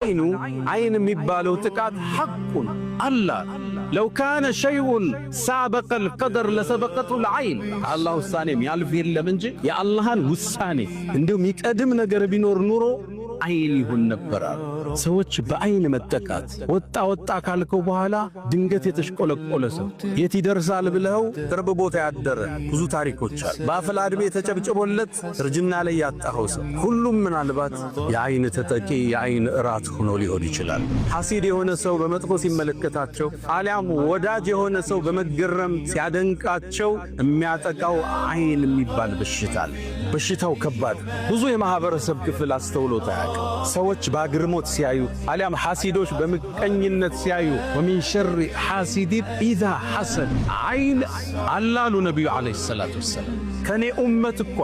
العين አይን የሚባለው ጥቃት حق አላ لو كان شيء سابق القدر لسبقته العين። አላህ ውሳኔ የሚያልፍ የለም እንጂ የአላህን ውሳኔ እንዲሁም የሚቀድም ነገር ቢኖር ኑሮ አይን ይሁን ነበር። ሰዎች በአይን መጠቃት፣ ወጣ ወጣ ካልከው በኋላ ድንገት የተሽቆለቆለ ሰው፣ የት ይደርሳል ብለው ቅርብ ቦታ ያደረ ብዙ ታሪኮች አሉ። በአፍላ ዕድሜ ተጨብጭቦለት እርጅና ላይ ያጣኸው ሰው፣ ሁሉም ምናልባት የአይን ተጠቂ፣ የአይን እራት ሆኖ ሊሆን ይችላል። ሐሲድ የሆነ ሰው በመጥፎ ሲመለከታቸው አሊያም ወዳጅ የሆነ ሰው በመገረም ሲያደንቃቸው የሚያጠቃው አይን የሚባል በሽታ አለ። በሽታው ከባድ፣ ብዙ የማህበረሰብ ክፍል አስተውሎት አያውቅም። ሰዎች በአግርሞት ሲያዩ አሊያም ሐሲዶች በምቀኝነት ሲያዩ ومن شر حاسد إذا حسد። አይን አላሉ ነቢዩ عليه الصلاة والسلام። ከኔ ኡመት እኳ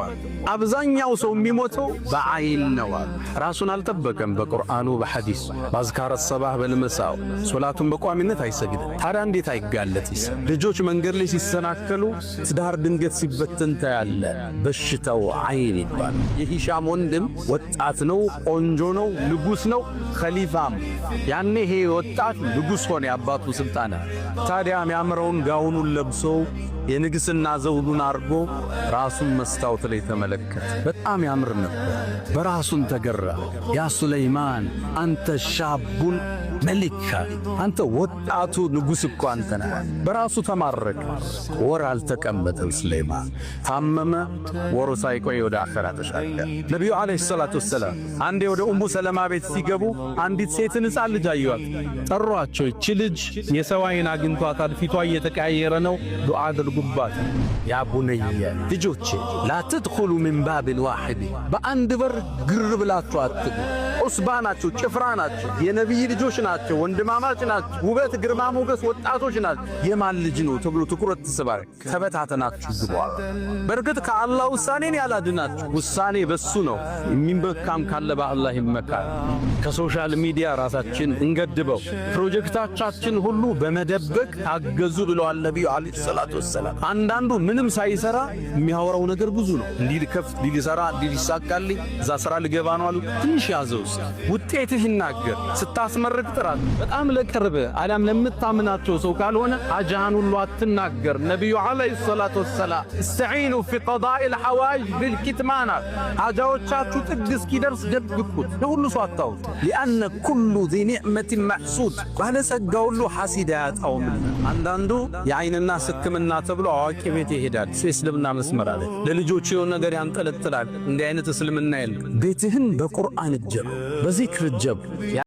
አብዛኛው ሰው የሚሞተው በአይን ነው አሉ። ራሱን አልጠበቀም። በቁርአኑ፣ በሐዲሱ፣ በ أذكار الصباح والمساء፣ ሶላቱን በቋሚነት አይሰግድም። ታዲያ እንዴት አይጋለጥ? ልጆች መንገድ ላይ ሲሰናከሉ፣ ትዳር ድንገት ሲበተን ታያለ። በሽታው አይን ይባላል። የሂሻም ወንድም ወጣት ነው፣ ቆንጆ ነው፣ ንጉስ ነው፣ ኸሊፋም። ያኔ ይሄ ወጣት ንጉስ ሆነ፣ የአባቱ ስልጣን። ታዲያ የሚያምረውን ጋውኑን ለብሶ፣ የንግስና ዘውዱን አርጎ ራሱን መስታወት ላይ ተመለከተ። በጣም ያምር ነበር። በራሱን ተገረመ። يا ሱለይማን أنت شاب ملك፣ አንተ ወጣቱ ንጉስ እኮ አንተ ነህ። በራሱ ተማረከ። ወር አልተቀመጠም ሱለይማን፣ ታመመ። ወሩ ሳይቆይ ወደ አኸራ ተሻገረ። ነቢዩ عليه الصلاة والسلام አንዴ ወደ ኡሙ ሰለማ ቤት ሲገቡ አንዲት ሴትን ሕፃን ልጅ አዩአት። ጠሯቸው። እቺ ልጅ የሰው አይን አግኝቷታል፣ ፊቷ እየተቀያየረ ነው፣ ዱዓ አድርጉባት። يا بني፣ ልጆቼ፣ لا تدخلوا من باب واحد፣ በአንድ በር ግር ብላችሁ አትግቡ። عصبة ናቸው፣ ጭፍራ ናቸው፣ የነቢይ ልጆች ናቸው፣ ወንድማማች ናቸው፣ ውበት፣ ግርማ ሞገስ ወጣቶች ናቸው። የማን ልጅ ነው ተብሎ ትኩረት ትስባል። ተበታተናችሁ ግቡ። በእርግጥ ከአላህ ውሳኔን ያላድናችሁ፣ ውሳኔ በሱ ነው። የሚመካም ካለ በአላህ ይመካል። ከ social media ራሳችን እንገድበው። ፕሮጀክቶቻችን ሁሉ በመደበቅ ታገዙ ብለዋል ነቢዩ عليه الصلاة والسلام። አንዳንዱ ምንም ሳይሰራ የሚያወራው ነገር ብዙ ነው። እንዲህ ልከፍት፣ እንዲህ ልሰራ፣ እንዲህ ሊሳካልኝ፣ እዛ ስራ ልገባ ነው አሉ። ትንሽ ያዘው፣ ውጤትህ ይናገር። ስታስመርቅ ጥራት። በጣም ለቅርብ አሊያም ለምታምናቸው ሰው ካልሆነ አጃህን ሁሉ አትናገር። ነቢዩ عليه الصلاة والسلام استعينوا في قضاء الحوائج بالكتمان፣ ሐጃዎቻችሁ ጥግ እስኪደርስ ደብቁት፣ ለሁሉ ሰው አታውጡ። لأن كل ذي نعمة محسود፣ ባለጸጋ ሁሉ ሐሲድ አያጣውም። አንዳንዱ የአይንና ሕክምና ተብሎ አዋቂ ቤት ይሄዳል። እሱ የእስልምና መስመር አለ። ለልጆቹ የሆነ ነገር ያንጠለጥላል። እንዲህ አይነት እስልምና የለም። ቤትህን በቁርአን እጀብ፣ በዚክር እጀብ።